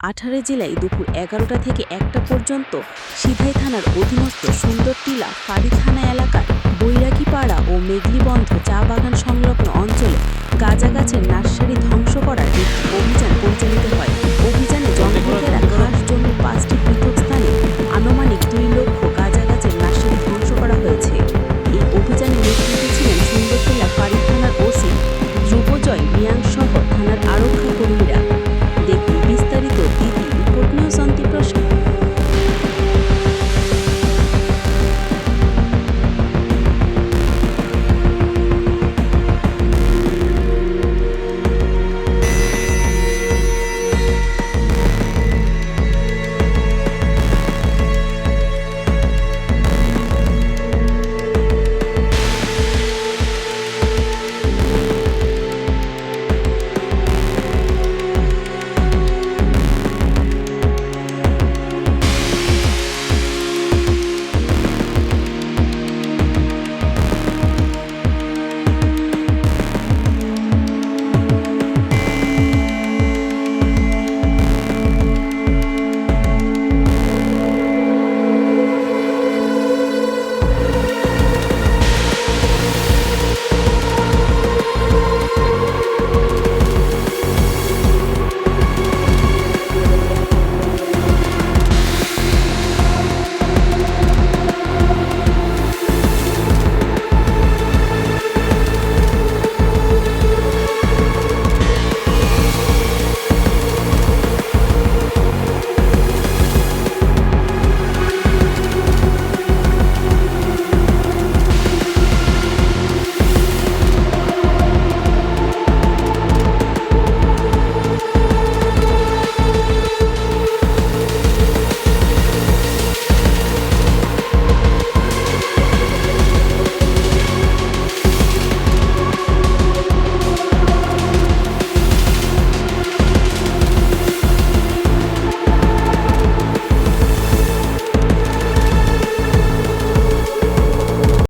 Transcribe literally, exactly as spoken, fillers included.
আঠারো জুলাই দুপুর এগারোটা থেকে একটা পর্যন্ত সিধাই থানার অধীনস্থ সুন্দরটিলা ফাঁড়ি থানা এলাকার বৈরাগীপাড়া ও মেঘলিবন্ধ চা বাগান সংলগ্ন অঞ্চলে গাঁজা গাছের নার্সারি ধ্বংস করার একটি অভিযান পরিচালিত হয়। অভিযান